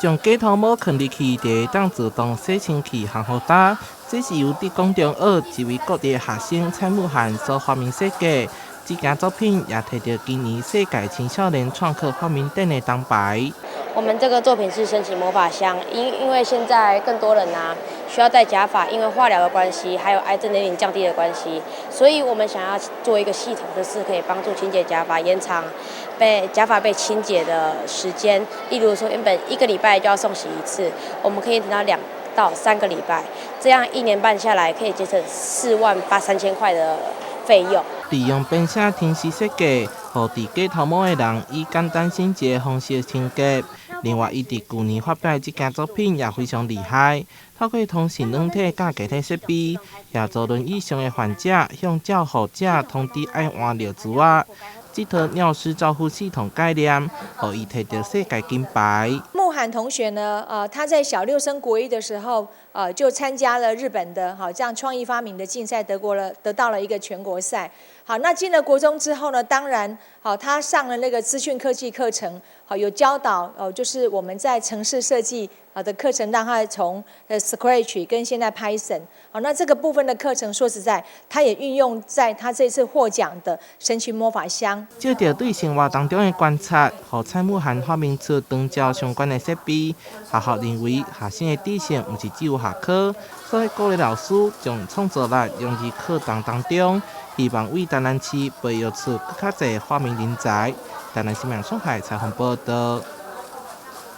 將假頭毛囥入去，就會當自動洗清氣烘予焦。這是由浙江中學一位國一學生蔡慕涵所發明設計。這件作品也提著今年世界青少年創客發明展的銅牌。我們這個作品是神奇魔法箱，因為現在更多人啊需要戴假髮，因為化療的關係，還有癌症年齡降低的關係，所以我們想要做一個系統，就是可以幫助清潔假髮，延長被假髮被清潔的時間。例如說，原本一個禮拜就要送洗一次，我們可以等到2到3個禮拜，這樣一年半下來可以節省4萬八三千塊的費用。利用編寫程式設計，予戴假頭毛的人以簡單省潔的方式清潔。另外，伊佇舊年發表的這件作品也非常厲害，透過通訊軟體佮硬體設備，協助輪椅上的患者向照護者通知愛換尿苴仔。這套尿濕照護系統概念，予伊提著世界金牌。慕涵同學呢，他在小六升國一的時候，就參加了日本的好這樣創意發明的競賽，得到了一個全國賽。好，那進了國中之後呢，當然，好，他上了那個資訊科技課程，好，有教導，哦，就是我們在程式設計啊的課程，讓他從Scratch 跟現在 Python，好，那這個部分的課程，說實在，他也運用在他這次獲獎的神奇魔法箱。藉著對生活當中的觀察，予蔡慕涵發明出長照相關的設備。學校認為學生的知識毋是只有學科，所以鼓勵老師將創造力融入課堂當中，希望為台南市培育出閣較濟發明人才。台南新聞上海採訪報道。